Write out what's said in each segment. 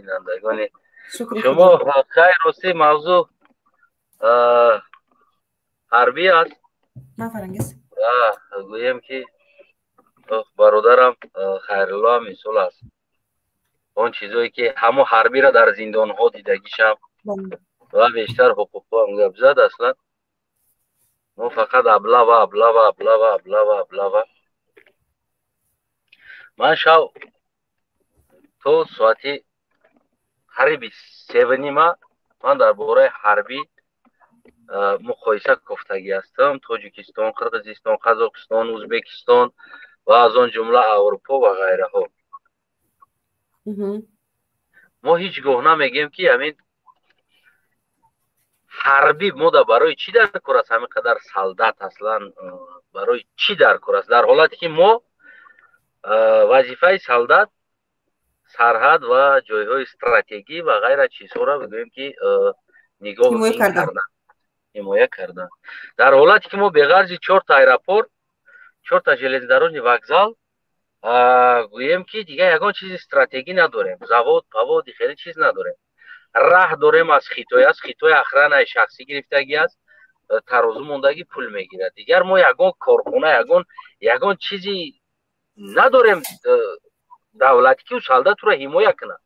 Бинандагони шумо. Хайр, рости мавзӯъ ҳарбӣ аст. Ман Фарангиз. Гӯем, ки бародарам Хайрулло ҳам мисол аст. Он чизое ки ҳамо ҳарбиро дар зиндонҳо дидагишам ва бештар ҳуқуқҳоам гап зад. Аслан мо фақат облава, облава, облава, облава, облава. Ман шав то соати қариби 3:30 ман дар бораи ҳарбӣ муқоиса кофтагӣ ҳастам: Тоҷикистон, Қирғизистон, Қазоқистон, Ӯзбекистон ва аз он ҷумла Аврупо ва ғайраҳо. Мо ҳеҷ гоҳ намегем, ки ҳамин ҳарбӣ мода барои чӣ дар кор аст, ҳамин қадар солдат аслан барои чӣ дар кор аст, дар ҳолате ки мо вазифаи солдат сарҳад ва ҷойҳои стратегӣ ва ғайра чизҳоро бигӯем, ки нигоҳ кардан, ҳимоя кардан, дар ҳолате ки мо беғарзи чорта аэропорт, чорта железнодорожный вокзал, гӯем, ки дигар ягон чизи стратегӣ надорем, завод паводи хеле чиз надорем. Раҳ дорем аз Хитой аст, Хитой охранаи шахсӣ гирифтагӣ аст, тарозу мондагӣ пул мегирад. Дигар мо ягон корхона, ягон чизи надорем давлатӣ, ки солдатуро ҳимоя кунад.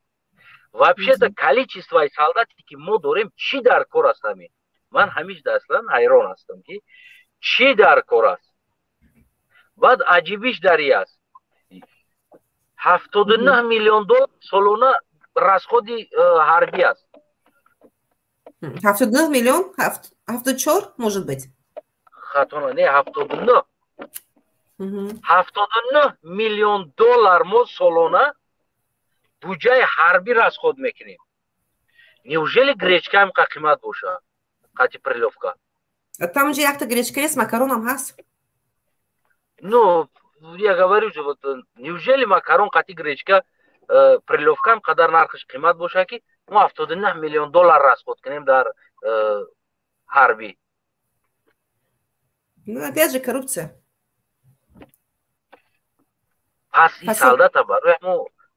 Вообще-то количествои солдате ки мо дорем, чӣ дар кор аст ҳамин? Ман ҳамишда аслан ҳайрон ҳастам, ки чӣ дар кор аст. Баъд аҷибиш дар и аст: 79 миллион доллар солона расходи ҳарбӣ аст. 79 миллион? 74, может быть. Хато не, 79. 79 миллион доллар мо солона буҷаи ҳарбӣ расход мекунем. Неужели гречка ҳам қимат бошад қати прилёвка? Там же якта гречка есть, макаронам ҳаст. Ну, я говорю же, вот неужели макарон қати гречка, прилёвка ҳам қадар нархаш қимат бошад, ки мо 79 миллион доллар расход кунем дар ҳарбӣ? Ну, опять же, коррупция. Пас и солдата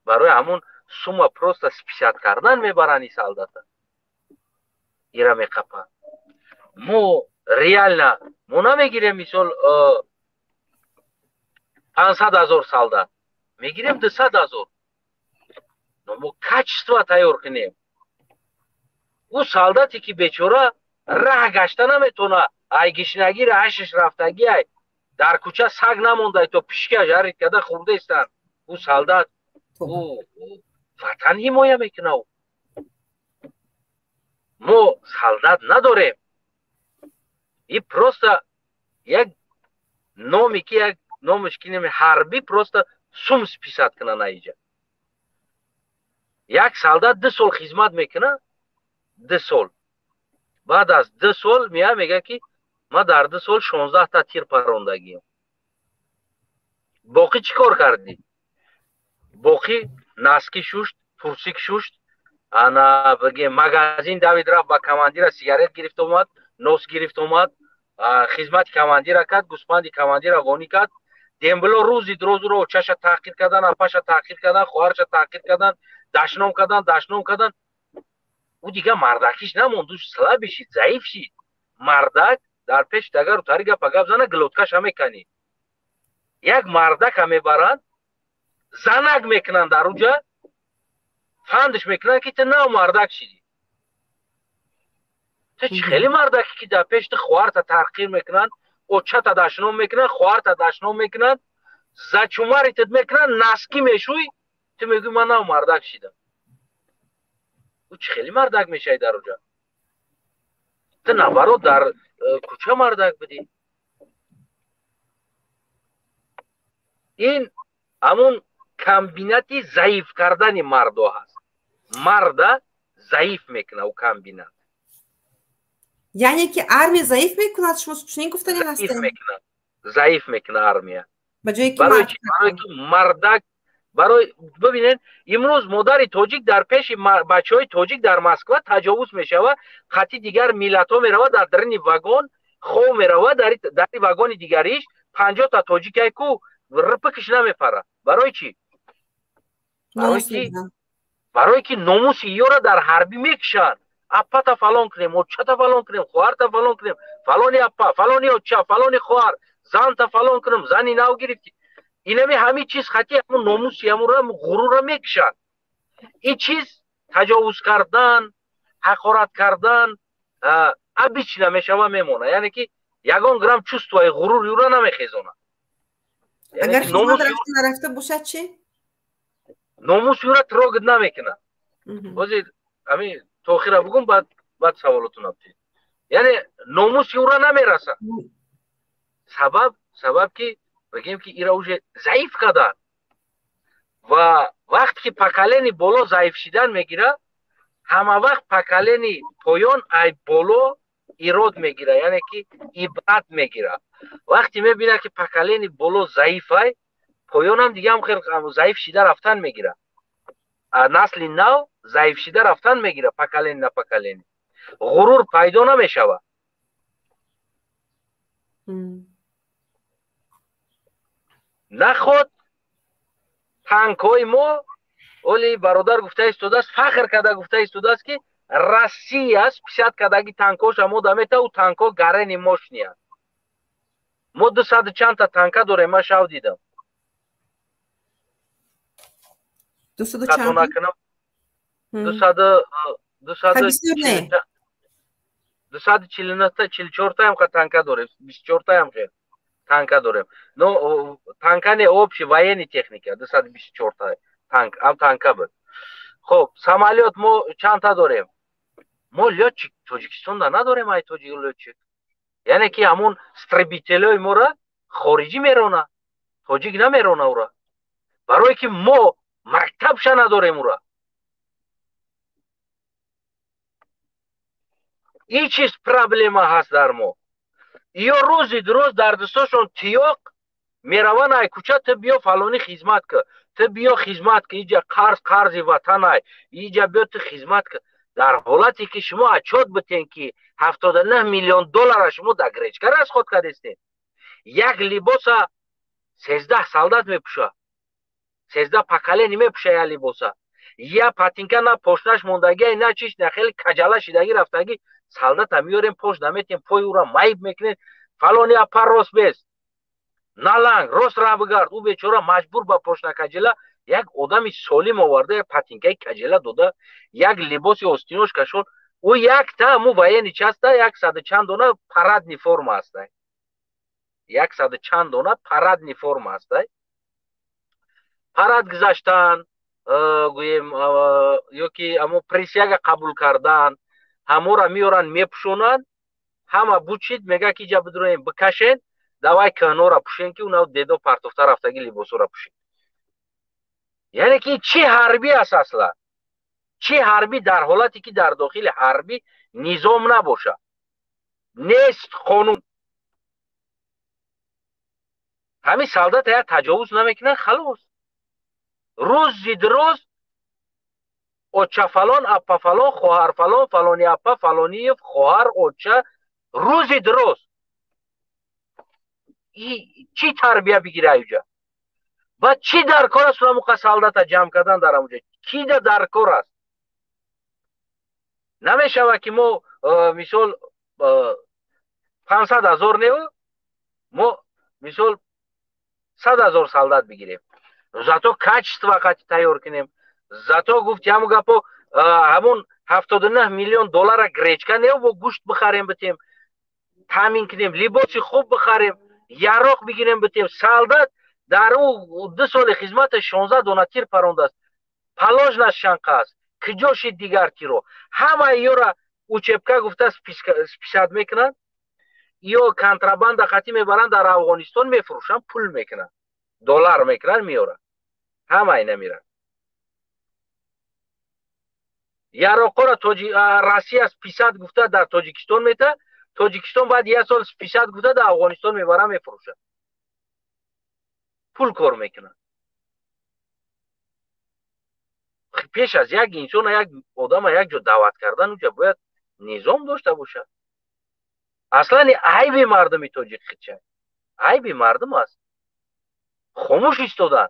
барои ҳамун сума просто списать кардан мебаранд, и солдата ира меқапанд. Мо реально мо намегирем, мисол, 500 000 солдат мегирем, 200 000, но мо качество тайёр кунем. Ӯ солдате ки бечора раҳ гашта наметавона, ай гишнагӣ раҳашаш рафтагӣ, ай дар кӯча саг намондай, то пишкаш ҳарит карда хӯрдаистанд, ӯ солдат ӯ ватан ҳимоя мекуна. Мо солдат надорем и просто як номи ки як номаш ки нами ҳарбӣ, просто сум списать кунан. Аиҷа як солдат 2 сол хизмат мекуна, 2 сол. Баъд аз 2 сол мея, мега, ки ман дар 2 сол 16та тир парондагиам. Боқӣ чӣ кор кардӣ? Боқӣ носки шушт, трусик шушт, ана бигем, магазин давид, рафт ба командира сигарет гирифт омад, нос гирифт омад, хизмати командира кард, гӯспанди командира ғонӣ кард. Дембло рӯзи дурозуро очаша таҳқир кардан, апаша таҳқир кардан, хоҳарша таҳқир кардан, дашном кардан, дашном кардан. Ӯ дигар мардакиш намонд, ӯ слабый шид, заиф шид. Мардак дар пеши дагару тари гапа гап зана, глоткаша меканӣ. Як мардака мебаранд, занак мекунанд, дар уҷа фандш мекунанд, ки ту нав мардак шидӣ. Ту чӣ хеле мардаке, ки дар пеши ту хоҳарта таҳқир мекунанд, очата дашном мекунанд, хоҳарта дашном мекунанд, зачумаритат мекунанд, носки мешӯй, ту мегӯй: «Ман нав мардак шидам». Ӯ чӣ хеле мардак мешавӣ дар уҷа? Ту наоборот дар кӯча мардак будӣ. Ин ҳамун комбинати заиф кардани мардо ҳаст, марда заиф мекунад ӯ комбинат. Яъне ки армия заиф мекунад, шумо чунин гуфтани ҳастед? Мекунад, заиф мекунад армия. Ба ҷое ки Барои чӣ? Барои ки мардак, барои бибинед, имрӯз модари тоҷик дар пеши бачаҳои тоҷик дар Москва таҷовуз мешавад, хати дигар миллатҳо меравад, дар дарини вагон хов меравад, дари вагони дигариш 50та тоҷикай ку рпкиш намепарад. Барои чӣ? Барои ки Барое ки номуси ёра дар ҳарбӣ мекушанд. Аппата фалон кунем, очата фалон кунем, хоҳарта фалон кунем, фалони аппа, фалони оча, фалони хоҳар, занта фалон кунем, зани нав гирифтӣ. Инами ҳамин чиз хати ҳамун номуси ҳамура ғурура мекушанд. Ин чиз таҷовуз кардан, ҳақорат кардан обычно мешава, мемона. Яъне ки ягон грамм чувствои ғурур юра намехезонад. Агар хизмат рафта нарафта бошад чӣ? Номус юра трогать намекунад. Ҳозир ҳамин то охира бугум, баъд саволотон бтед. Яъне номуси ура намерасад. Сабаб ки бигем ки ира уже заиф карданд. Ва вақте ки поколение боло заиф шидан мегирад, ҳама вақт поколение поён ай боло ирод мегирад, яъне ки ибрат мегирад. Вақте мебинад, ки поколение боло заифай, поёнам дигаам хел заиф шида рафтан мегирад. Насли нав заиф шида рафтан мегирад, поколение на поколение. Ғурур пайдо намешавад. Наход танкҳои мо, оли бародар гуфта истодааст, фахр карда гуфта истодааст, ки Россия списать кардаги танкҳоша мо дамета, ӯ танкҳо гарени мощный аст. Мо дусаду чандта танка дорем, ман шав дидам. Хато накунам, 249та, 44таам танка дорем, 24таам хел танка дорем. Но танка не, общий военный техника, 224та танк, ам танка буд. Хоб, самолёт мо чандта дорем? Мо лётчик Тоҷикистонда надорем, ай тоҷик лётчик. Яъне ки ҳамун истребителҳои мора хориҷӣ мерона, тоҷик намерона ура. Барое ки мо мактабша надорем ура. Ин чиз проблема ҳаст дар мо. Ё рӯзи дуроз дар дастошон тиёқ мераванд ай кӯча, ту биё фалонӣ хизмат кӣ, ту биё хизмат кӣ, иҷа қарз қарзи ватанай, иҷа биё ту хизмат кӣ. Дар ҳолате ки шумо отчёт битен, ки 79 миллион доллара шумо дар гречка расход кардестед, як либоса 13 солдат мепӯша, 13 поколение мепӯша як либоса, я патинка на пошнаш мондагиай, на чиш, на хеле каҷала шидагӣ рафтагӣ. Солдата меёрем, пош наметем, пои ӯра майб мекунем. Фалони апа, рост бес, наланг, рост ра бигард. Ӯ бечора маҷбур ба пошна каҷела. Як одами солим оварда, як патинкаи каҷела дода, як либоси остинош кашон. Ӯ якта ҳаму военный часта яксаду чанд дона парадный форма ҳастай, яксаду чанд дона парадный форма ҳастай. Парад гузаштан, гӯем, ё ки ҳамо присяга қабул кардан, ҳамора меёранд, мепӯшонанд. Ҳама бучид, мега ки иҷа бидуроем, бикашен, давай кӯҳнора пӯшен, ки уна дедо партофта рафтаги либосора пӯшен. Яъне ки чӣ ҳарбӣ аст аслан? Чӣ ҳарбӣ дар ҳолате ки дар дохили ҳарбӣ низом набошад, нест қонун? Ҳамин солдата як таҷовуз намекунанд, халос. Рӯзи дуроз оча фалон, аппа фалон, хоҳар фалон, фалони аппа, фалониев, хоҳар, оча, рӯзи дуроз. Чӣ тарбия бигира юҷа? Баъд чӣ дар кор аст унамуқа солдата ҷамъ кардан дар ҳамуҷа? Кида дар кор аст? Намешавад, ки мо мисол 500 000 неу, мо мисол 100 000 солдат бигирем, зато качество қати тайёр кунем. Зато гуфти ҳамун гапо, ҳамун 79 миллион доллара гречка неу, бо гӯшт бихарем, битем, таъмин кунем, либоси хуб бихарем, яроқ бигирем, битем. Солдат дар ӯ 2 соли хизмата 16 дона тир парондааст. Положено шанқа аст, киҷо шид дигар тиро? Ҳамаи ёра учебка гуфта списать мекунанд ё контрабанда қатӣ мебаранд, дар Афғонистон мефурӯшанд, пул мекунанд, доллар мекунанд, меёранд. Ҳамаи намиранд. Яроқора Россия списать гуфта дар Тоҷикистон мета, Тоҷикистон баъд як сол списать гуфта дар Афғонистон мебаранд, мефурӯшанд, пул кор мекунанд. Пеш аз як инсона, як одама як ҷо даъват кардан, уҷа бояд низом дошта бошад. Аслан айби мардуми тоҷик хича, айби мардум аст, хомӯш истодан.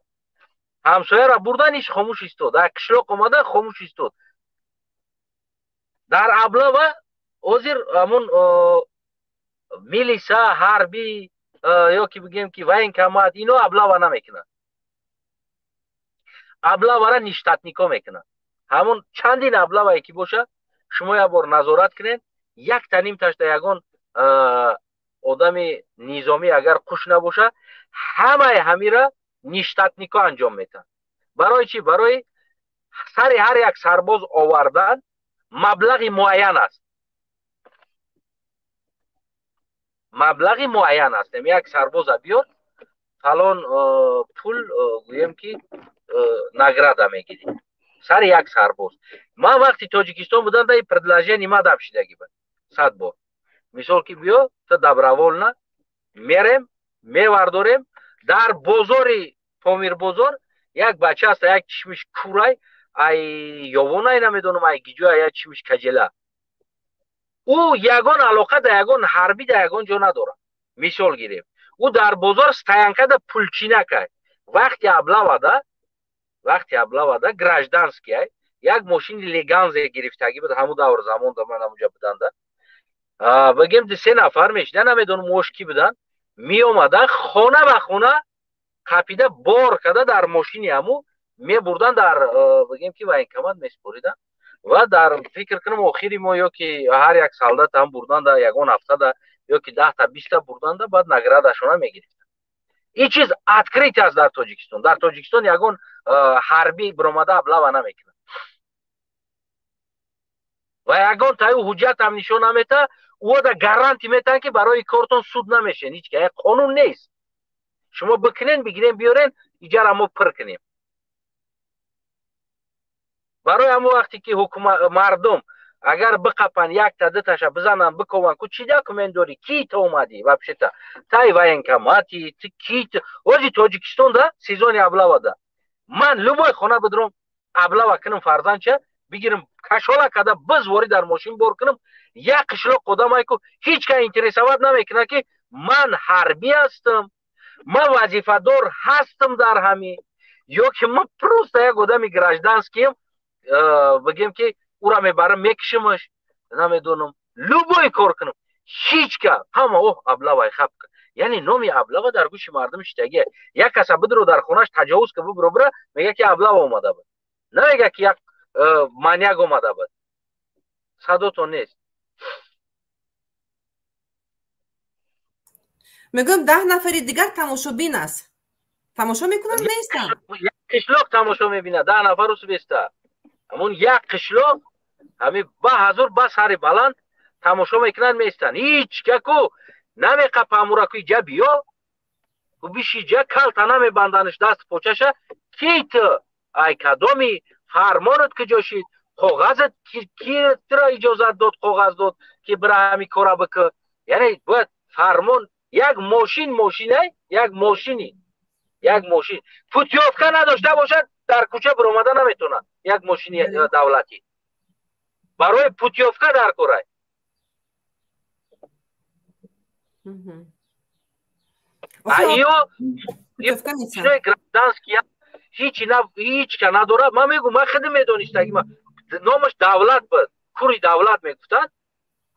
Ҳамсояро бурдан, иш хомӯш истод. Дар қишлоқ омада хомӯш истод. Дар облава ҳозир ҳамун милиса, ҳарбӣ ё ки бигем ки военкомат, ино облава намекунанд. Облавара нештатнико мекунанд. Ҳамун чандин облавае ки боша, шумо як бор назорат кунед, якта нимташда ягон одами низомӣ агар қуш набоша, ҳамаи ҳамира нештатнико анҷом метаҳанд. Барои чӣ? Барои сари ҳар як сарбоз овардан маблағи муайян аст. Маблағи муайян аст. Як сарбоза биёр, фалон пул, гӯем ки, награда мегирӣ сари як сарбоз. Ман вақти Тоҷикистон будам, да, предложение мадам шидагӣ буд 100 бор. Мисол ки биё, та добровольно мерем, мевардорем. Дар бозори Помирбозор як бача аст, як чишмиш курай, ай ёвонай, намедонам ай гиҷоя, як чишмиш каҷела. Ӯ ягон алоқа да ягон ҳарбӣ, да ягон ҷо надорад. Мисол гирем, ӯ дар бозор стоянкада пулчинакай. Вақти облавада гражданский ай, як мошини Леганзе гирифтагӣ буд ҳамун давр замон да, ман ҳамунҷа буданда. Бигем, се нафар мешида, намедонам ош кӣ буданд, меомадан, хона ба хона қапида, бор карда, дар мошини ҳаму мебурдан, дар, бигем ки, военкомат месупоридан. Ва дар фикр кунам, охири мо ё ки ҳар як солдат ҳам бурданда, ягон ҳафтада ё ки 10-та, 20-та бурданда, баъд наградашона мегирифтанд. Ин чиз открыт аст дар Тоҷикистон. Дар Тоҷикистон ягон ҳарбӣ биромада облава намекунад ва ягон таю ҳуҷҷатам нишон намета. Ӯода гарантӣ метаҳанд, ки барои кортон суд намешен. Ҳеч як қонун нест. Шумо бикунен, бигирен, биёрен, иҷара мо пир кунем. Барои ҳамон вақте ки мардум агар биқапанд, якта дуташа бизананд, бикованд, ку чӣ документ дорӣ, ки то омадӣ, вообще-то тай военкомати ки? Ози Тоҷикистонда сезони облавада ман любой хона бидром, облава кунам, фарзандча бигирам, кашола када бизвори дар мошин бор кунам, як қишлоқ одамай ку ҳеҷ ка интересовать намекунад, ки ман ҳарбӣ ҳастам, ман вазифадор ҳастам дар ҳамин, ё ки ман просто як одами гражданскием. Бигем ки ура мебарам, мекишимаш, намедонам, любой кор кунам, ҳеҷ ка ҳама оҳ, облавай хаб. Яъне номи облава дар гӯши мардум шитагия. Як каса бидро дар хонаш таҷовуз ка, бибро бира, мега ки облава омада буд, намега ки як маньяк омада буд. Садотон нест. Мегӯям, 10 нафари дигар тамошобин аст, тамошо мекунанд, нестанд. Як қишлоқ тамошо мебинад, 10 нафару беста. Ҳамун як қишлоқ ҳами ба ҳазор ба сари баланд тамошо мекунанд, меистанд. Ҳеҷ ка ку намеқапа ҳамура, ку иҷа биё, ку биши иҷа, калта намебанданаш даст почаша. Ки ту, ай кадоми фармонат куҷо шид, коғазат ки тура иҷозат дод, коғаз дод, ки бира ҳами кора бикӣ? Яъне бояд фармон. Як мошин, мошинай, як мошини, як мошин путёвка надошта бошад, дар кӯча биромада наметавонад. Як мошини давлатӣ барои путёвка дар корай. Ё гражданский ҳеҷ ка надорад. Ман мегӯм, ман худам медонистагӣ, номаш давлат буд, кури давлат мегуфтанд.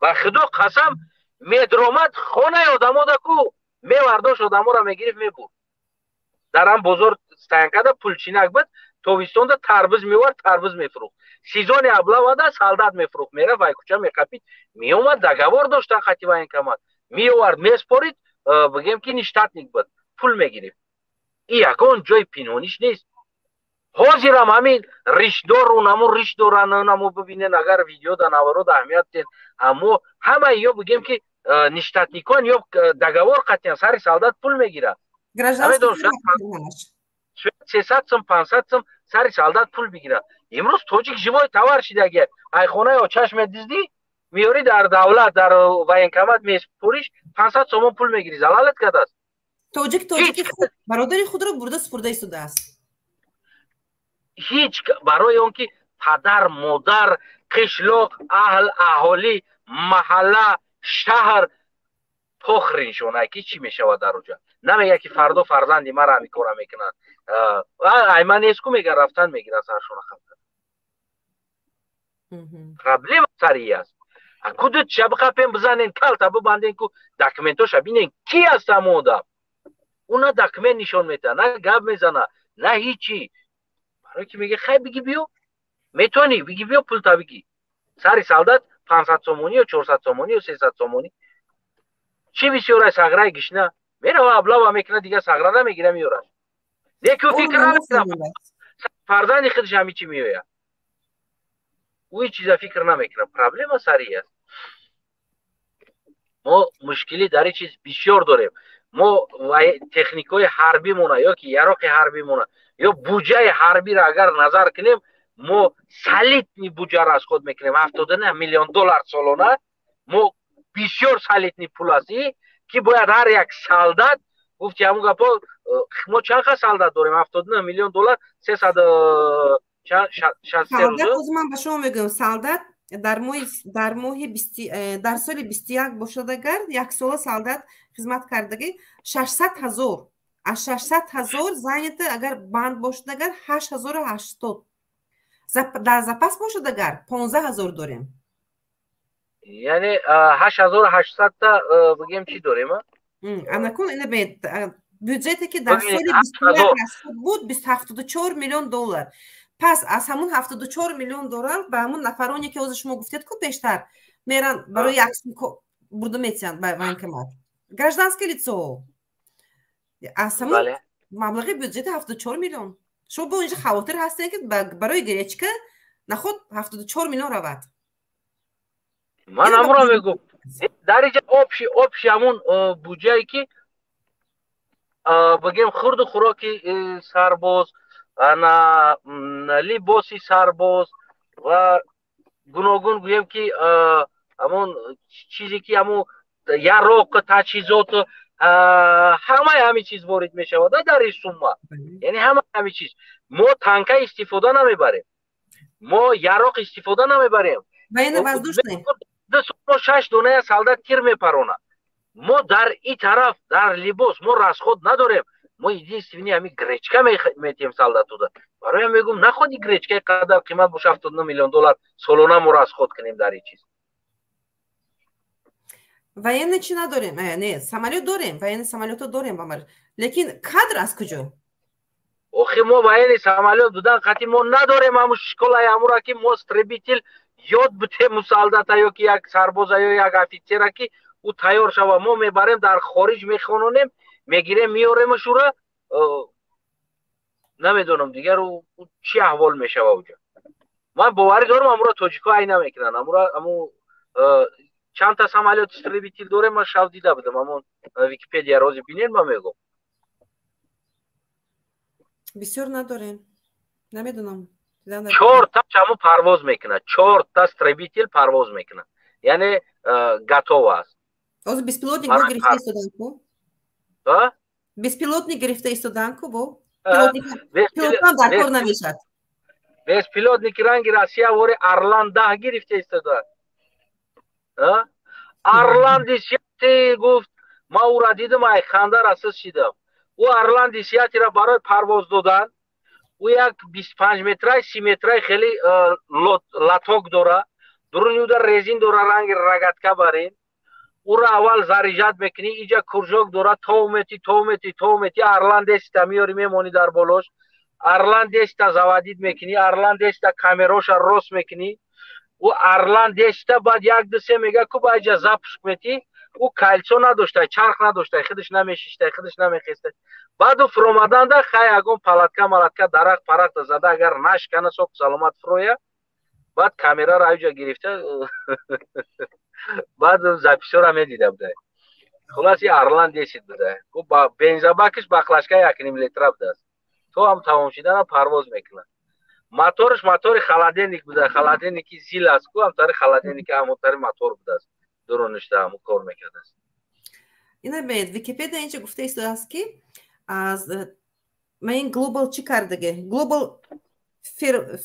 Ба худо қасам, медромад хонаи одамода ку мевардошт, одаморо мегирифт, мебурд. Дар ҳам бозор стоянкада пулчинак буд, тобистонда тарбуз меовард, тарбуз мефурӯхт. Сезони облавада солдат мефурӯхт, мерафт, вай кӯча меқапид, меомад, договор доштан хати военкомат, меовард, меспорид, бигем ки нештатник буд, пул мегирифт. И ягон ҷои пинҳониш нест. Ҳозирам ҳамин ришдору намо риш доран, намо бибинен, агар видеода наворода аҳамият ден, аммо ҳамаи ё, бигем ки, нештатникон ё договор қатиян, сари солдат пул мегирад. 300 сум, 500 сум сари солдат пул бигирад. Имрӯз тоҷик живой товар шидаги. Ай хонаи очаш медиздӣ, меёрӣ, дар давлат, дар военкомат меспориш, 500 сомон пул мегирӣ. Залалат кардааст. Тоҷик тоҷики бародари худро бурда супурда истодааст. Ҳеҷ барои он ки падар, модар, қишлоқ, аҳл, аҳолӣ, маҳалла, шаҳр Похреншона ки чӣ мешавад дар уҷа. Намега, ки фардо фарзанди мара ҳами кора мекунад. Ай ман нест ку, мега, рафтан мегирад, саршона хафта. Проблема сари аст. Кудутша биқапем, бизанен, калта бибанден ку, документоша бинен, ки аст ҳамон одам. Ӯ на документ нишон медиҳад, на гап мезана, на ҳичи. Барое ки мега: «Хай, биги биё, метавонӣ, биги биё, пулта биги». Сари солдат 500 сомонӣ ё 400 сомонӣ ё 300 сомонӣ чӣ бисёра. Сағраи гишна мерава, облава мекунад, дигар сағра намегира, меёрад. Лекин фикр намекунад, фарзанди худаш ҳами чӣ меояд. Ӯ ҳеҷ чиза фикр намекунад. Проблема сари аст. Мо мушкилӣ дар ин чиз бисёр дорем. Мо техникаҳои ҳарбимона ё ки яроқи ҳарбимона ё буҷаи ҳарбиро агар назар кунем, мо солидный буҷа расход мекунем, 79 миллион доллар солона. Мо бисёр солидный пул аст, ки бояд ҳар як солдат гуфти ҳамун гапо. Мо чанд қа солдат дорем? 79 миллион доллар, сесад. Ҳозир ман ба шумо мегӯям. Солдат дар моҳи дар соли 21 бошад, агар яксола солдат хизмат кардагӣ, 600 000. Аз 600 000 занято, агар банд бошад, агар 8080, дар запас бошад, агар 15 000 дорем. Яъне 8800-та бигем, чӣ дорем? Анакун ина бед, бюджете ки дар соли 21 расход буд, 74 миллион доллар. Пас аз ҳамун 74 миллион доллар ба ҳамун нафароне, ки ҳозир шумо гуфтед ку, пештар меран, барои як сум бурда метиҳанд ба военкомат, гражданское лицо, аз ҳамун маблағи бюджети 74 миллион. Шумо бо инҷа хавотир ҳастем, ки барои гречка наход 74 миллион равад. Ман ҳамуро мегӯм. Дар инҷа общий ҳамун буҷае, ки бигем, хурду хӯроки сарбоз, ана либоси сарбоз ва гуногун, гӯем ки ҳамон чизе, ки ҳамун яроқ, таҷҳизот, ҳамаи ҳамин чиз ворид мешавад дар ин сумма. Яъне ҳамаи ҳамин чиз. Мо танка истифода намебарем, мо яроқ истифода намебарем. Мо шаш доная солдат тир мепаронад. Мо дар и тараф, дар либос мо расход надорем. Мо единственный ҳами гречка метиҳем солдатуда. Бароям мегӯм, находи гречкаи қадар қимат боша, 79 миллион доллар солона мо расход кунем дар ин чиз. Военный чи надорем, не, самолёт дорем, военный самолёто дорем, лекин кадр аз куҷо? Охи, мо военный самолёт будан қати мо надорем ҳамун школаи ҳамура, ки мо истребитель ёд бутему солдата ё ки як сарбоза ё як офицера, ки ӯ тайёр шава. Мо мебарем, дар хориҷ мехононем, мегирем, меёремаш ура. Намедонам, дигар чӣ аҳвол мешава уҷа. Ман боварӣ дорам, амура тоҷико ай намекунанд. Амура аму чандта самолёт истребитель дорем, ман шав дида будам, амон Википедия рози бинед, ман мегӯм. Бисёр надорем, намедонам. Чорта ҳамун парвоз мекунад, чорта истребитель парвоз мекунад, яъне готов аст. Ҳозир беспилотник бо гирифта истодан ку, беспилотник гирифта истодан ку, бо пилотам дар кор намешад. Беспилотники ранги Россия вори Орлан 10 гирифта истода. Орлан десятый гуфт, ман ӯра дидам, ай ханда расис шидам. Ӯ Орлан десятый ра барои парвоз додан, ӯ як 25 метрай, 30 метрай хеле лоток дора, дуруни ӯ резин дора, ранги рогатка барин. Ӯро аввал заряжать мекунӣ, иҷа кружок дора, тов мети, тов мети, тов мети, Орлан десять а меёри, мемонӣ дар болош, Орлан десять а заводить мекунӣ, Орлан десять а камероша рост мекунӣ. Ӯ Орлан десять а баъд як, ду, се мега ку, ба иҷа запуск метӣ. Ӯ кольцо надоштай, чарх надоштай, худаш намешиштай, худаш намехестай. Баъду фуромаданда, хай, ягон палатка малатка, дарахт парахта зада, агар нашкана, соқ саломат фуроя. Баъд камераро аҷа гирифта, баъд записьора медида буда. Хулоси, Орлан десять буда. Бензобакиш баклажка 1,5 литра будааст. То ҳам тамом шидана парвоз мекунад. Моторш мотори холодильник буда, холодильники зил аст ку, ҳамтари холодильники, ҳамотари мотор будааст, дуруништа ҳамо кор мекардааст. Ина бед, Википедия инҷа гуфта истодааст, ки аз ма ин Global чӣ кардаге, Global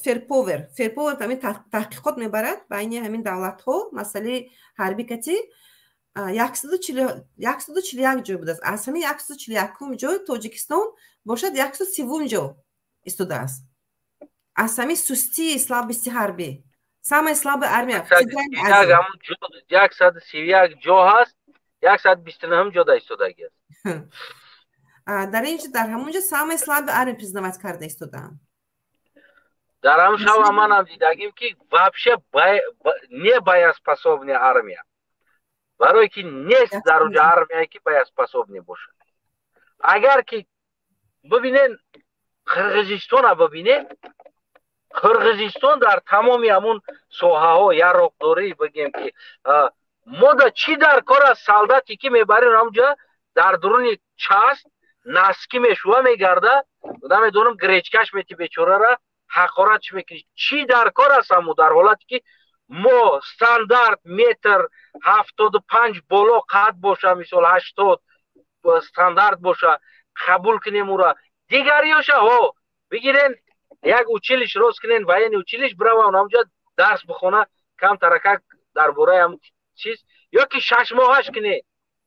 Firepower ҳамин таҳқиқот мебарад байни ҳамин давлатҳо, масъалаи ҳарбӣ кати. 141 ҷой будааст. Аз ҳамин 141-ум ҷой Тоҷикистон бошад 130-ум ҷо истодааст. Аз ҳамин сустии, слабости ҳарбӣ, самая слабая армия. 131 ҷо ҳаст, 129-ум ҷода истодагӣ аст. Дар ин дар ҳамон ҷо самая слабая армия признавать карда истодаанд. Дар ҳамн шава манам дидагим, ки вообще не боеспособная армия, барое ки нест дар уҷа армияе, ки боеспособный бошад. Агар ки бибинен, Қирғизистона бибинен, Қирғизистон дар тамоми ҳамун соҳаҳо яроқдорӣ, бигем ки мода чӣ дар кор аст? Солдате ки мебарем, ҳамунҷа дар дуруни часть носки мешува мегарда, намедонам, гречкаш мети, бечорара ҳақорат чӣ мекунӣ? Чӣ дар кор аст ҳаму, дар ҳолате ки мо стандарт метр 75 боло қад боша, мисол, 80 стандарт боша, қабул кунем ура. Дигариёша ҳо бигирен, як училище рост кунен, военный училище, бирава ҳамунҷа дарс бихона кам таракак дар бораи ҳам чиз, ё ки 6 моҳаш кунед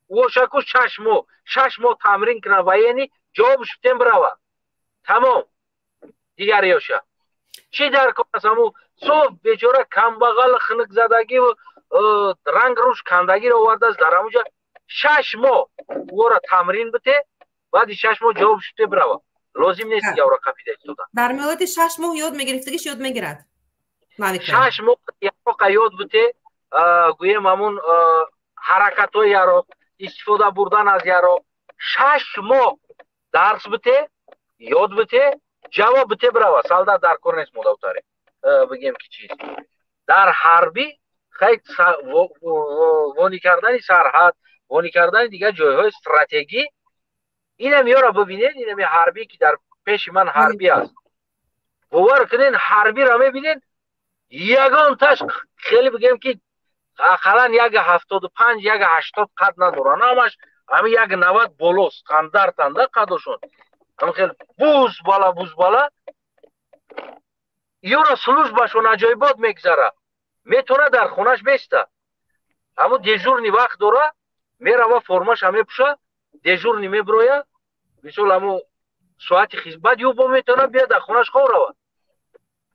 ошаку, 6 моҳ, 6 моҳ тамрин кунад военный, ҷавобш битем, бирава, тамом. Дигариёша чӣ дар кор аст? Ҳаму соф бечора камбағал, хунукзадагиву ранг рӯш кандагиро овардааст. Дар ҳамуҷа 6 моҳ ӯро тамрин бите, баъди 6 моҳ ҷавобш бите, бирава. Лозим нест явро қапида истодан. Дар муддати 6 моҳ ёд мегирифтагиш ёд мегирад. 6 моҳ яроқа ёд бите, гӯем, ҳамун ҳаракатҳои яроқ, истифода бурдан аз яроқ, 6 моҳ дарс бите, ёд бите, ҷавоб бите, бирава. Солдат дар кор нест. Модавтаре бигем ки чиз дар ҳарбӣ хай вонӣ кардани сарҳад, вонӣ кардани дигар ҷойҳои стратегӣ. Инам ёра бибинед, инами ҳарбӣ, ки дар пеши ман ҳарбӣ аст. Бовар кунед, ҳарбиро мебинед, ягонташ хеле, бигем ки, ақаллан 1,75, 1,80 қад надоранд. Ҳамаш ҳами 1,90 боло стандартанда қадошон, ҳами хел буз бала, буз бала. Ёра службашон аҷоибот мегзара. Метавона дар хонаш беста, ҳамун дежурный вақт дора, мерава, формаша мепӯша, дежурный мебироя, мисол, ҳамун соати хизмат ё бо метавона биёд, дар хонаш хоб рава.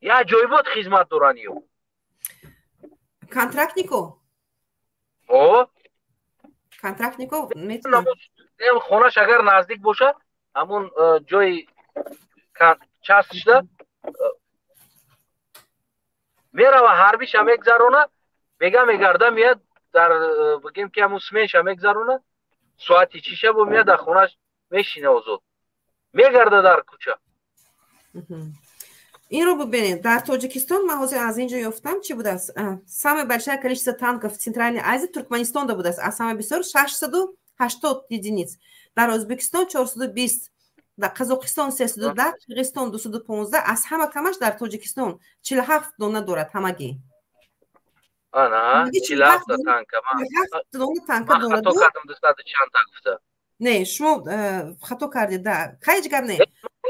Я аҷоибот хизмат доранд ё. Контрактнико. О. Контрактнико метавонад. Хонаш агар наздик боша, ҳамун ҷои частьшда мерава, ҳарбиша мегзарона, бега мегарда, меяд, дар бигем ки ҳамун сменша мегзарона, соати чиша бо меяд, дар хонаш мешина, озод мегарда дар кӯча. Инро бубинед, дар Тоҷикистон ман ҳозир аз ин ҷо ёфтам, чӣ будааст? Самое большое количество танков в Центральной Азии Туркманистонда будааст, аз ҳама бисёр, 680 единиц, дар Ӯзбекистон 420, дар Қазоқистон 310, Қирғизистон 215, аз ҳама камаш дар Тоҷикистон 47 дона дорад ҳамагӣ. Ана 47 танка. Дона танка дорад. Хато кардам, дусаду чандта гуфта. Не, шумо хато кардед, да, ҳеҷ гап не.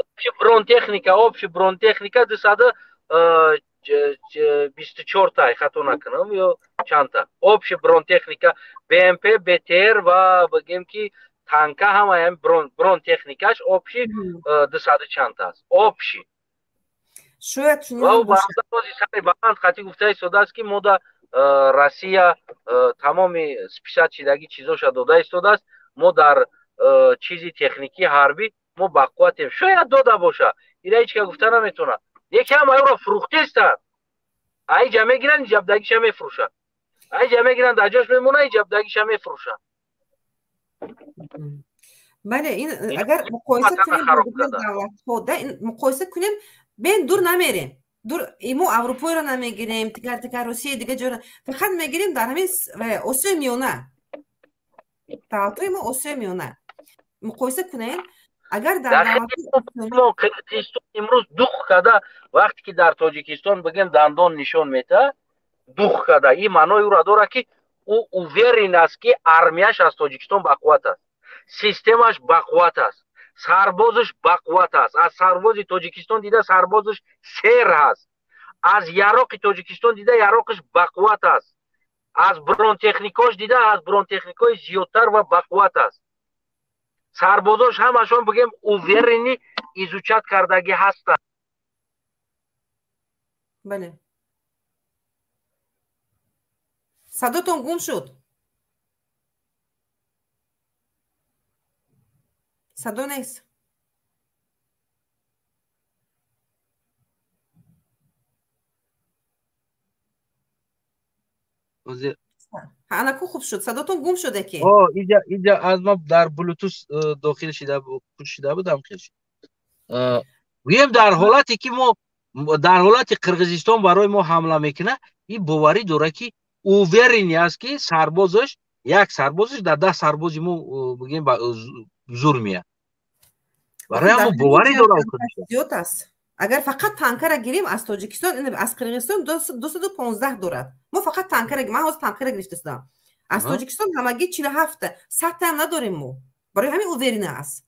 Общий бронетехника, общий бронетехника 224та, хато накунам, ё чандта общий бронетехника, БМП, БТР ва, бигем ки, танка, ҳамаям бронетехникаш общий дусаду чандта аст общий. Шояд. Чунин баланд хати гуфта истодааст, ки мода Россия тамоми списать шидаги чизоша дода истодааст. Мо дар чизи техникии ҳарбӣ мо бақувватем. Шояд дода боша, ина ҳеҷ ка гуфта наметавонад. Яке ҳам аюро фурӯхтестанд. Аиҷа мегиранд, иҷабдагиша мефурӯшанд, аиҷа мегиранд, дар ҷош мемонад, иҷабдагиша мефурӯшанд. Бале, ин агар муқоиса кунем бо дигар давлатҳо, да, муқоиса кунем, бен дур намерем, дур мо Аврупоиро намегирем, дигар дигар Русия, дигар ҷоро фақат мегирем, дар ҳамин Осиёи Миёна, давлатҳои мо Осиёи Миёна муқоиса кунем, агар дар Қирғизистон имрӯз дух када, вақте ки дар Тоҷикистон, бигем, дандон нишон метаҳад, дух када, ин маънои ӯро дорад, ки ӯ уверен аст, ки армияш аз Тоҷикистон бақувват аст, системаш бақувват аст, сарбозаш бақувват аст. Аз сарбози Тоҷикистон дида сарбозаш сер ҳаст, аз яроқи Тоҷикистон дида яроқаш бақувват аст. Аз бронетехникош дида, аз бронетехникои зиёдтар ва бақувват аст. Сарбозош ҳамашон, бигем, уверенный, изучать кардагӣ ҳастанд. Бале, садотон гум шуд, садо нест. Анаку хуб шуд, садотон гум шуде ки. Иҷа аз ма дар блютус дохил шида будам. Хел гӯем, дар ҳолате ки мо, дар ҳолати Қирғизистон барои мо ҳамла мекунад, ин боварӣ дорад, ки уверенный аст, ки сарбозаш, як сарбозаш дар 10 сарбози мо, бигем, зур меяд. Барои ҳамо боварӣ дорад. Зиёд аст. Агар фақат танкара гирем аз Тоҷикистон, аз Қирғизистон 215 дорад. Мо фақат танкара, ман ҳозир танкара гирифтастам, аз Тоҷикистон ҳамагӣ 47-та, 100-таам надорем мо. Барои ҳамин уверена аст.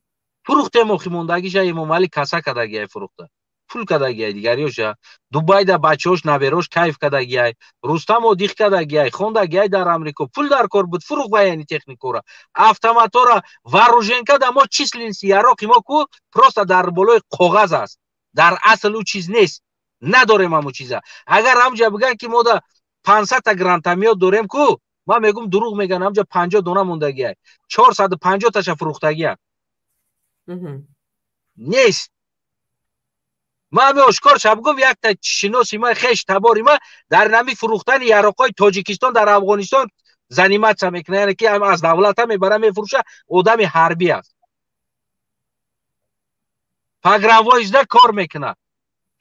Фурӯхтем, охи мондагиша Эмомалӣ каса кардагиай, фурӯхта, пул кардагиай, дигариёша Дубайда бачаҳош, наберош кайф кардагиай, Рустам одих кардагиай, хондагиай дар Амрико, пул дар кор буд, фурӯх военный техникора, автоматора, вооруженка. Да мо численности яроқи мо ку просто дар болои коғаз аст, дар асл ӯ чиз нест, надорем ҳамун чиза. Агар ҳамҷа бигӯянд, ки мо да 500-та гранатомёт дорем ку, ман мегӯм, дурӯғ мегӯянд. Ҳамҷа 50 дона мондагиай, 450-таша фурӯхтагиам нест. Ман ҳами ошкор ша бигӯм, якта шиноси ма, хеш табори ма дар нами фурӯхтани яроқҳои Тоҷикистон дар Афғонистон заниматься мекунад, яъне ки аз давлата мебара, мефурӯша. Одами ҳарбӣ аст, погранвойск кор мекунад.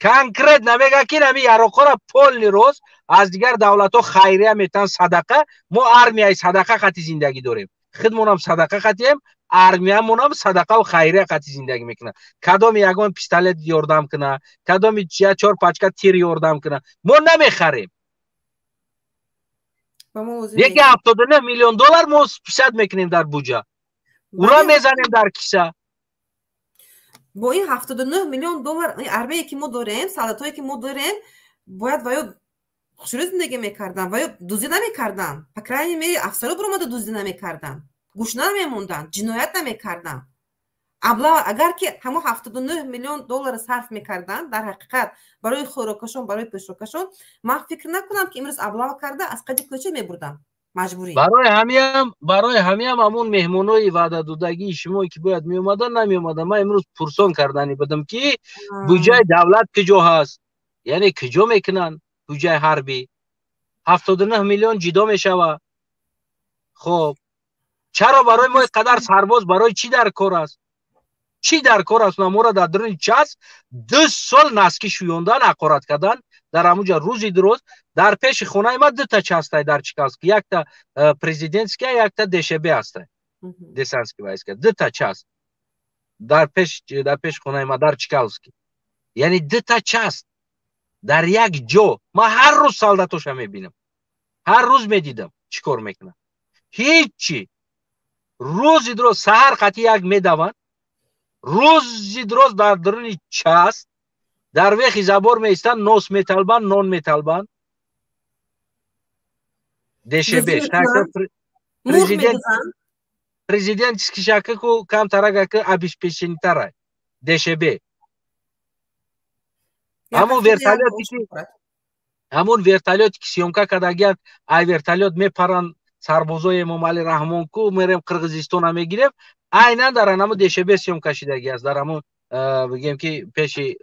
Конкретно мега, ки нами яроқҳоро полный рост аз дигар давлатҳо хайрия метан, садақа. Мо армияи садақа хати зиндагӣ дорем, худмонам садақа хатием, армиямонам садақаву хайрия қати зиндагӣ мекунад. Кадоми ягон пистолет ёрдам куна, кадоми я чор пачка тир ёрдам куна, мо намехарем. Яки 79 миллион доллар мо списать мекунем дар буҷа, ура мезанем дар киса. Бо ин 79 миллион доллар армияе ки мо дорем, солдатое ки мо дорем, бояд ва ё хушрӯ зиндагӣ мекарданд, ва ё дуздӣ намекарданд. По крайней мере, афсаро биромада дуздӣ намекарданд, гушна намемонданд, ҷиноят намекарданд. Аблава, агар ки ҳамон 79 миллион доллар сарф мекарданд дар ҳақиқат барои хӯрокашон, барои пӯшокашон, ман фикр накунам, ки имрӯз облава карда аз қади кӯча мебурдам маҷбурӣ. Барои ҳамиам ҳамон меҳмонои ваъдадодагии шумо, ки бояд меомадан, намеомадан. Ман имрӯз пурсон кардани будам, ки буҷаи давлат куҷо ҳаст, яъне куҷо мекунанд буҷаи ҳарбӣ? 79 миллион ҷидо мешавад. Хоб, чаро барои мо қадар сарбоз барои чӣ дар кор аст? Чӣ дар кор аст? Моро дар дуруни час 2 сол носки шӯёндан, ҳақорат кардан дар ҳамуҷа рӯзи дуроз. Дар пеши хонаи ма дута частай дар Чкаловск, якта президентская, якта ДШБ ҳастай, десантский войска. Дута часть дар пеши хонаи ма дар Чкаловский, яъне дута часть дар як ҷо. Ман ҳар рӯз солдатоша мебинам, ҳар рӯз медидам, чӣ кор мекунам. Ҳичи, рӯзи дуроз саҳар қати як медаванд, рӯзи дуроз дар дуруни часть дар вехи забор меистанд, нос металбанд, нон металбанд. ДШБ президент, президентский шакаку камтарагаку обеспеченитара ДШБ. Ҳамон вертолёте ки съёмка кардагиянд, ай вертолёт мепаранд сарбозои Эмомалӣ Раҳмон ку, мерем Қирғизистона мегирем, айнан дар анамо ДШБ съёмка шидагӣ аст, дар ҳамон, бигем, ки пеши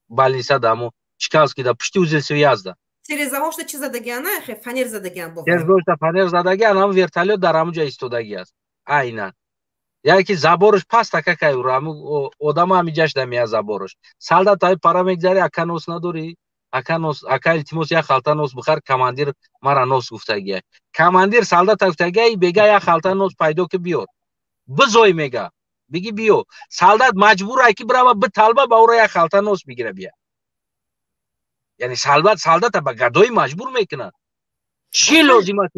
больница, да ҳамо Чкаловский, да пушти узел связь. Терезаҳошда чи задагиан, на фанер задагиан. Терезаҳошда фанер задагиан, ҳамон вертолёт дар ҳамон ҷо истодагӣ аст айнан, яъне ки заборш паста какай ура, ҳамн одама ҳамиҷаш дамия заборш. Солдат ай пара мегзари: «Ака, нос надорӣ? Ака, нос, ака, илтимос, як халта нос бихар, командир мара нос гуфтагия». Командир солдата гуфтагия: «Бега як халта нос пайдо ки биёр, бизой», мега, «биги биё». Солдат маҷбур ай ки бирава биталба, ба ура як халта нос бигира бия. Яъне солдата ба гадоӣ маҷбур мекунад. Чӣ лозим аст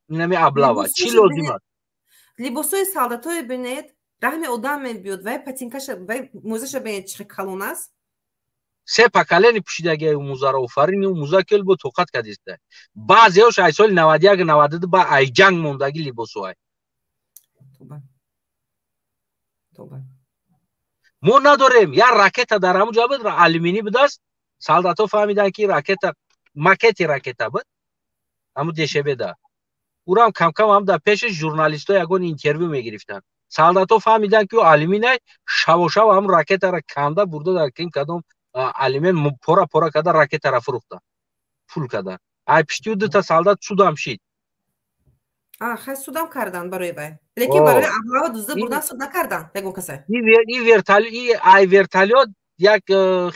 инами облава, чӣ лозим аст? Либосҳои солдатое бинед, раҳми одам мебиёд. Вай патинкаша, вай мӯзаша бинед, чӣ калон аст. Се поколение пӯшидаги музаро. Офарин, муза кел бо тоқат кадиста. Баъзеош ай соли 91, 92 ба ай ҷанг мондаги либосоай. Мо надорем. Як ракета дар ҳамун ҷо буд, алюминӣ будааст. Солдатҳо фаҳмиданд, ки ракета, макети ракета буд ҳамун Дешебеда. Урам камкам ҳам дар пеши журналистҳо ягон интервю мегирифтанд. Солдатҳо фаҳмиданд, ки алюминай. Шавошав ҳамун ракетаро канда бурда, дар ким кадом алюмин пора пора карда, ракетара фурӯхта, пул карда. Ай пиштиу дута солдат судам шид. Хай, судам кардан барои вай, лекин барои облава дузда бурдан суд накардан ягон каса. Ай вертолёт як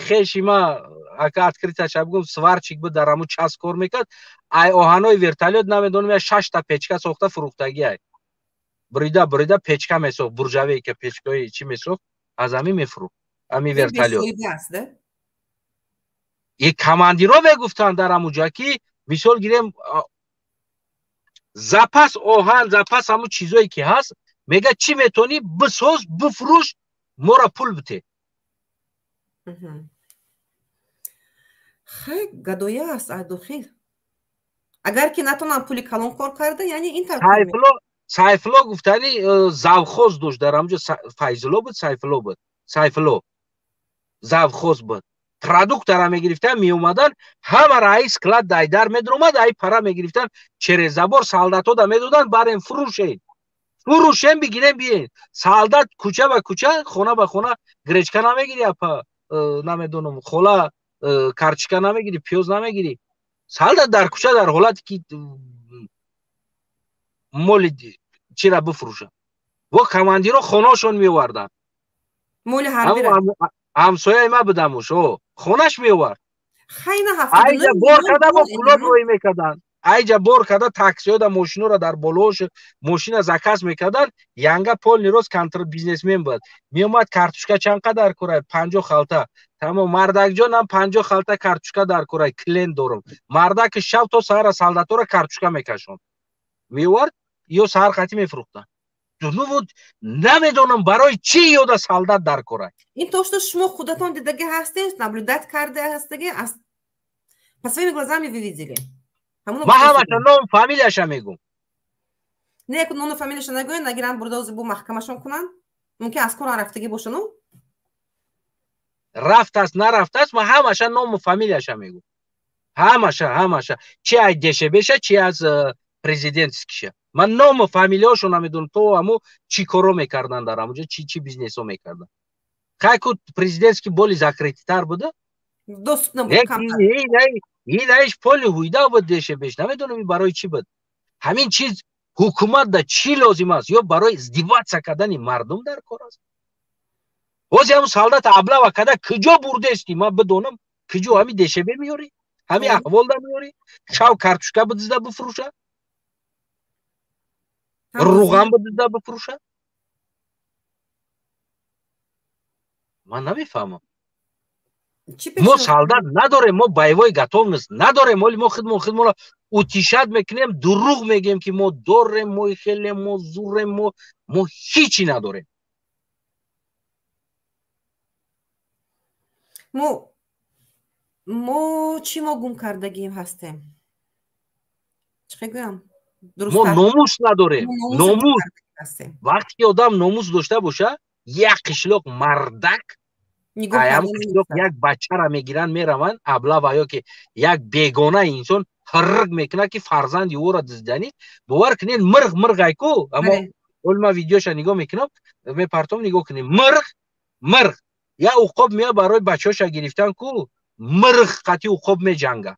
хеши ма, ака, открыто ша бигӯм, сварщик буд, дар ҳамун час кор мекард. Ай оҳанои вертолёт, намедонам, я шашта печка сохта фурӯхтагиай. Бурида бурида печка месохт, буржуйка, печкаи чӣ месохт, аз ҳамин мефурӯхт, ҳамин вертолёт. И командиро мегуфтанд дар ҳамун ҷо, ки мисол гирем, запас оҳан, запас ҳамун чизое ки ҳаст, мега, чӣ метавонӣ бисоз, бифурӯш, мора пул бите. Хай, гадоя аст айдохил. Агар ки натонам пули калон кор карда, яъне ин тавр. Сайфулло гуфтани завхоз дошт дар ҳамҷо. Файзулло буд, Сайфулло буд, Сайфулло завхоз буд. Продуктара мегирифтан, меомадан, ҳамара ай склад дайдар медромад, ай пара мегирифтан, через забор солдатода медодан: барен, фурӯшен, фурӯшен, бигирен, биен. Солдат кӯча ба кӯча, хона ба хона: гречка намегири, апа, намедонам, хола, картошка намегирӣ, пиёз намегирӣ? Солдат дар кӯча, дар ҳолате ки моли чира бифурӯшад. Во командиро хонаошон меоварданд. Моли ҳарбира. Ҳамсояи ма будамуш, о хонаш меовард. Айҷа бор карда, бо пулот рӯй мекарданд. Айҷа бор карда, таксиёда, мошиноро дар болоош мошина заказ мекарданд. Янга полный рост контр бизнесмен буд. Меомад: картошка чанд қадар курай? 50 халта. Тамом, мардакҷонам, 50 халта картошка дар курай, клиент дорум. Мардаки шаб то саҳара солдатора картошка мекашонд, меовард, ё саҳар қатӣ мефурӯхтанд. Ну вот, намедонам, барои чӣ ёда солдат дар курай. Ин то что шумо худатон дидаги ҳастед, наблюдать карда ҳастаги, по своими глазами вы видели. Ма ҳамаша ном фамилияша мегум. Не, ному фамилияша нагӯед, нагиранд, бурда бу маҳкамашон кунанд. Мумкин аз коран рафтагӣ бошану. Рафтааст, нарафтааст, ма ҳамаша ному фамилияша мегум, ҳамаша, ҳамаша, чи ай Дешебеша, чи аз президентскиша. Ман ному фамилияшо намедонам, то ҳамо чӣ коро мекарданд дар ҳамуҷо, чи чи бизнесо мекарданд. Хайку, президентский более закрытый тар буда. Инаиш поли ҳуйда буд, Дешебеш. Намедонам, барои чӣ буд ҳамин чиз. Ҳукумат да чӣ лозим аст? Ё барои издеваться кардани мардум дар кор аст? Ҳози ҳамн солдата облава карда куҷо бурдести, ман бидонам, куҷо? Ҳами Дешебе меёрӣ, ҳами аҳволда меёрӣ, шав картошка бидизда бифурӯша, руған бидизда бифурӯша. Ман намефаҳмам. Мо солдат надорем, мо боевой готовность надорем. Оли мо худмон худмонро утешать мекунем, дурӯғ мегӯем, ки мо дорем, мо хеле, мо зурем. Мо ҳичи надорем. Мо чӣ, мо гум кардагием ҳастем, чӣ мегӯям? Мо номус надорем, номус. Вақте ки одам номус дошта боша, як қишлоқ мардак қишлоқ як бачара мегиранд, мераванд облава, ё ки як бегона инсон ҳирг мекунад, ки фарзанди ӯро дуздиданӣ. Бовар кунед, мирғ мирғайку, аммо оли ман видеоша нигоҳ мекунам, мепартом, нигоҳ кунем. Мирғ мирғ, як уқоб меяд барои бачаҳоша гирифтан ку, мирғ қати уқоб меҷанга,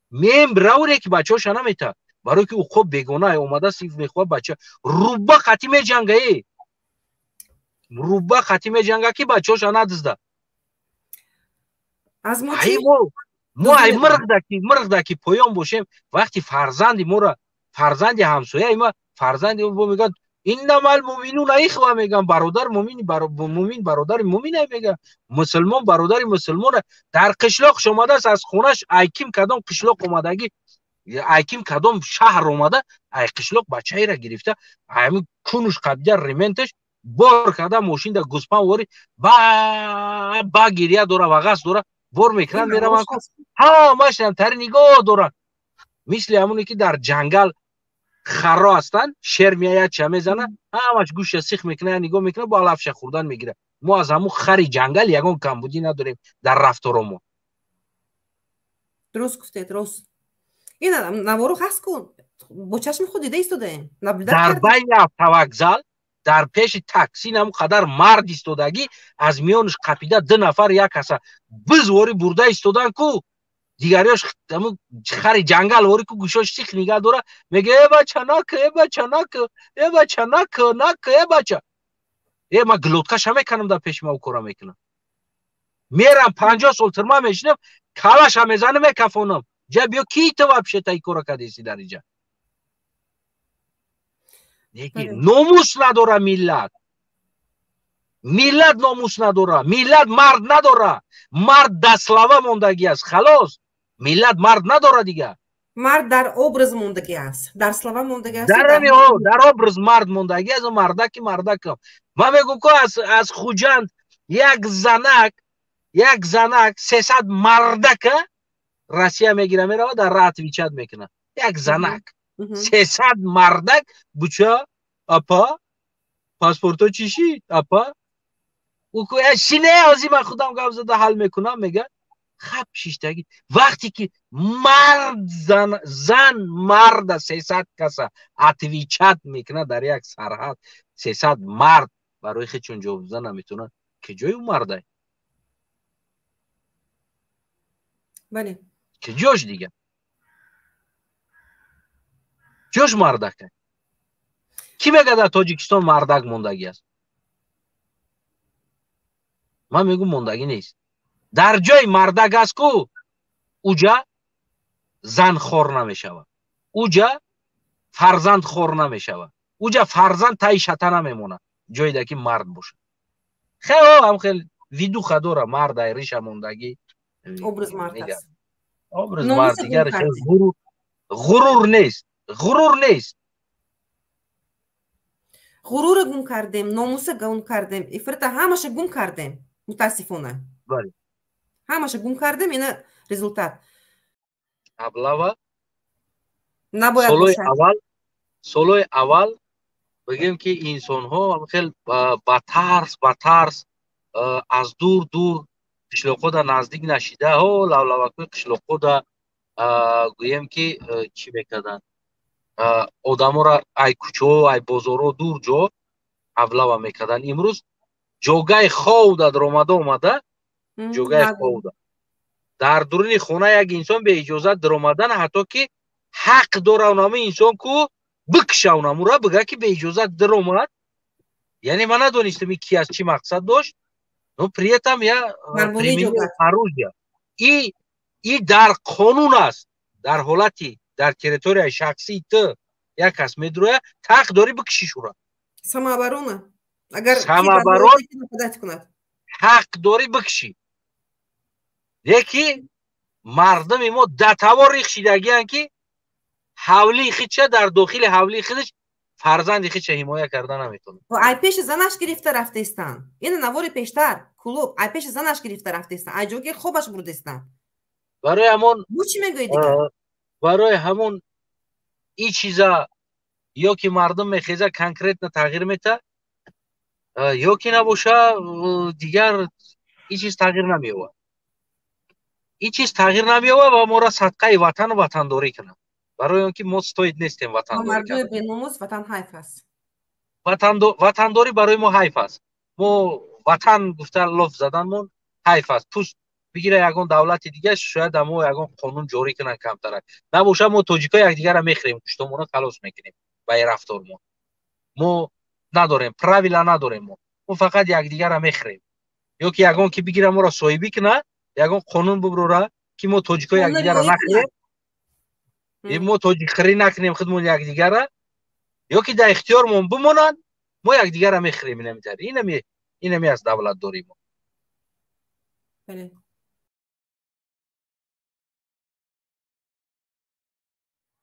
мем равре, ки бачаҳоша намета, барое ки уқоб бегона омада, сиф мехоҳад бача. Руба қати меҷанга, е руба қати меҷанга, ки бачаҳоша надизда. Мо ай мирғдаки поён бошем, вақти фарзанди моро, фарзанди ҳамсояи ма, фарзанди бо мегӯяд: иннамал муминуна ихва, мегӯям, бародар мумин, мумин бародари мумина, мегӯям, мусулмон бародари мусулмона. Дар қишлоқш омадааст, аз хонаш, айким кадом қишлоқ омадагӣ, айким кадом шаҳр омада, ай қишлоқ бачаеро гирифта, ами кунуш қабида, ременташ Бор карда мошин да гӯспан вори ба гирия дора, вағас дора, бор мекунанд, мераванд, ҳамаш тари нигоҳ доранд, мисли ҳамоне ки дар ҷангал харо ҳастанд, шер меояд, ча мезана, ҳамаш гӯша сих мекунад, нигоҳ мекунад, бо алафша хӯрдан мегирад. Мо аз ҳамун хари ҷангал ягон камбудӣ надорем дар рафторомон. Дуруст гуфтед, рост. Ин наворо ҳаст ку, бо чашми худ дида истодаем. Дар байни автовокзал, дар пеши такси наму қадар мард истодагӣ, аз миёнаш қапида ду нафар як каса бизвори бурда истодан ку, дигариёш хари ҷангал вори ку, гӯшош сих нигаҳ дора, мега: «Э бача, нака, э бача, нака, э бача, нака, нака, э бача». Э, ма глоткаша меканам, дар пеши ма ӯ кора мекунам, мерам 50 сол тюрьма мешинам, калаша мезанам, мекафонам. Ҷа биё, ки ту вообще та и кора кардеси дар иҷа? Номус надора миллат, миллат номус надора, миллат мард надора, мард дар слова мондагӣ аст, халос. Миллат мард надора дига. Мард дар образ мондагӣ аст, дар слова мондагӣ аст. Дар образ мард мондагӣ аст. Мардаки мардакам, ман мегӯм ку, аз Хуҷанд як занак, як занак 300 мардака Россия мегира, мерава, дар раҳ отвечать мекунад. Як занак 300 мардак. Буча, апа, паспорто чӣ шид, апа? Шине, ҳозир ман худам гап зада ҳал мекунам, мега. Хаб шиштагӣ. Вақте ки мард, зан марда 300 каса отвечать мекунад дар як сарҳад, 300 мард барои хечон ҷавоб дода наметавонад, ки ҷои ӯ мардай? Бале. Ки ҷош дига, ҷош мардака? Кӣ мега дар Тоҷикистон мардак мондагӣ аст? Ман мегӯм, мондагӣ нест. Дар ҷои мардак аст ку, уҷа зан хор намешавад, уҷа фарзанд хор намешавад, уҷа фарзанд таи шата намемонад. Ҷоеда ки мард бошад, хел ҳам хел видуха дора, мард ай риша мондагӣ. Образ мард аст. Образ мард, дигар ғурур нест, ғурур нест. Ғурура гум кардем, номуса гум кардем, ифрата, ҳамаша гум кардем, мутаассифона. Ҳамаша гум кардем, ина результат. Облава набояд. Солои аввал, солои аввал бигем ки инсонҳо хел ба тарс аз дур дур қишлоқода наздик нашида, ҳо, лавлавакҳои қишлоқода гӯем ки чӣ мекарданд, одаморо ай кӯчаҳо, ай бозорҳо дур ҷо облава мекарданд. Имрӯз ҷогаи ховда даромада омада, ҷогаи ховда дар дуруни хона як инсон беиҷозат даромадан, ҳатто ки ҳақ дора унами инсон ку бикша, унамура бига ки беиҷозат даромад. Яъне ман надонистам ки аз чӣ мақсад дошт, но при этом я оружие и дар қонун аст. Дар ҳолати дар территорияи шахсии ту як кас медуроя, ҳақ дорӣ бикшиш ура. Самооборона, агар Самооборон, ҳақ дорӣ бикшӣ. Леки мардуми мо датаво рих шидагиянд, ки ҳавлии худша, дар дохили ҳавлии худаш фарзанди худша ҳимоя карда наметавонад. Ай пеши занаш гирифта рафтаистанд. Ина навори пештар клуб, ай пеши занаш гирифта рафтаистанд, ай ҷоги хобаш бурдаистанд. Барои ҳамон Бу чӣ мегӯед дигар? Барои ҳамон и чиза ё ки мардум мехеза, конкретно тағйир мета, ё ки набоша, дигар ин чиз тағйир намеёбад, ин чиз тағйир намеёбад ва моро садқаи ватану ватандорӣ кунад, барои он ки мо стоит нестем ватандорӣ. Беномус ватан ҳайф аст. Ватандорӣ барои мо ҳайф аст. Мо ватан гуфта лоф заданмон ҳайф аст. Пуст бигира ягон давлати дига, шояд мо ягон қонун ҷорӣ кунанд камтарак. Набоша, мо тоҷико якдигарра мехӯрем, гӯштомона халос мекунем. Ба ин рафтормон мо надорем, правила надорем, мо фақат якдигарра мехӯрем. Ё ки ягон ки бигира, моро соҳибӣ кунад, ягон қонун буброра, ки мо тоҷико якдигарра нахӯрем, мо тоҷикхӯрӣ накунем худмон якдигарра, ё ки дар ихтиёрмон бимонанд, мо якдигарра мехӯрем. Инами инами аст давлатдории мо. Бале.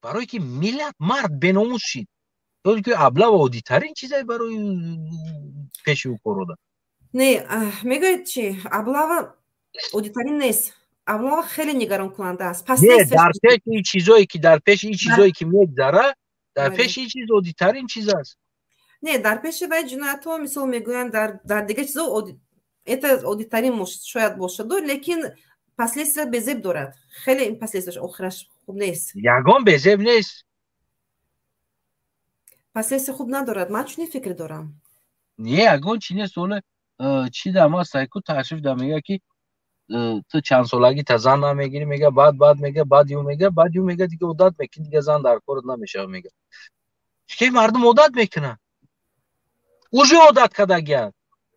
Барое ки миллат, мард беномус шид. Ки облава оддитарин чизе барои пеши ӯ корода. Не, мегӯед чи, облава оддитарин нест, облава хеле нигаронкунанда аст. Не, дар пеши ин чизое ки, дар пеши ин чизое ки мегзара, дар пеши ин чиз оддитарин чиз аст. Не, дар пеши вай ҷиноятҳо, мисол мегӯянд, дар дигар чизо это оддитарин шояд бошаду, лекин последствия безеб дорад. Хеле ин последствияш охираш хуб нест. Ягон безеб нест. Последствия хуб надорад, ман чунин фикр дорам. Не, ягон чи нест. Оле чи дама сайку ташриф да мега, ки ту чанд солагӣ та зан намегирӣ, мега, баъд мега, баъд ю мега, баъд ю мега, дига одат мекунӣ, дига зан дар корат намешава, мега. Ки мардум одат мекунад, уже одат кардагианд.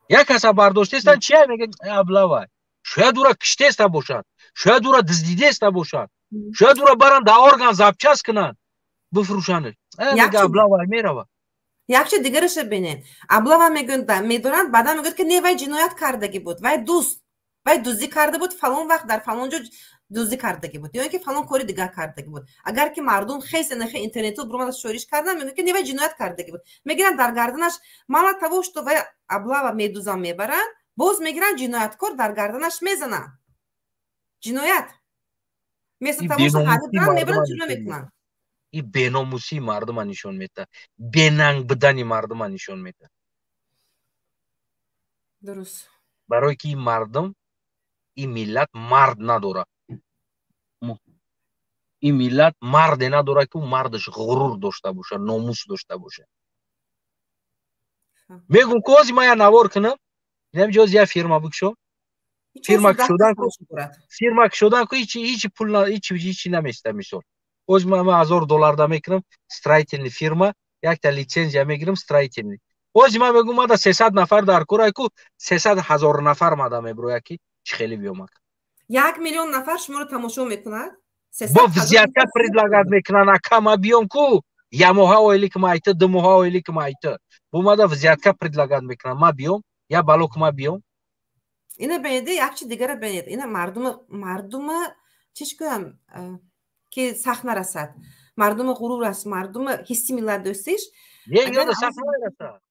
Як каса бардоштестан, чия, мега, облава. Шояд ура киштеста бошад, шояд ура дуздидеста бошад, шояд ура баранд, дар орган запчасть кунанд, бифурӯшанд, мега, облава мерава. Якчи дигараша бинед. Облава мегӯянд, медоранд, баъдан мегӯяд, ки не, вай ҷиноят кардагӣ буд, вай дуст, вай дуздӣ карда буд, фалон вақт дар фалон ҷо дуздӣ кардагӣ буд ё ин ки фалон кори дигар кардагӣ буд. Агар ки мардум хесе нахе интернету буромада шориш кардан, мегӯяд, ки не, вай ҷиноят кардагӣ буд. Мегиранд, дар гарданаш, мало того что вай облава медузан, мебаранд, боз мегиранд, ҷинояткор дар гарданаш мезананд. Ҷиноят вместо того что мебаранд, ҷиноят мекунанд. И беномусии мардума нишон медиҳад, бенанг будани мардума нишон медиҳад. Дуруст. Барое ки ин мардум, ин миллат мард надорад. Ин миллат марде надорад, ки ӯ мардаш ғурур дошта бошад, номус дошта бошад. Мегум, ки ҳозир ман як навор кунам, инамҷо ҳозир як фирма бикушом. Фирма кушодан ку ҳичи пул, ҳичи наместа. Мисол, ҳозир ман 1000 долларда мекунам строительный фирма, якта лицензия мегирам строительный. Ҳозир ман мегум, мада 300 нафар дар кора ку, 300 000 нафар мада меброяд, ки чӣ хеле биёмад. 1 миллион нафар шуморо тамошо мекунад. Бо взятка предлагать мекунанд: ака, ма биём ку, як моҳа ойлик майта, 2 моҳа ойлик майта. Бумада взятка предлагать мекунанд, ма биём, я бало ку, ма биём. Ина бинеди, як чи дигара бинед. Ина мардума чиш гӯям, ки сахт нарасад, мардума ғурур аст, мардума ҳисси миллатдӯстиш. Не, сахт нарасад.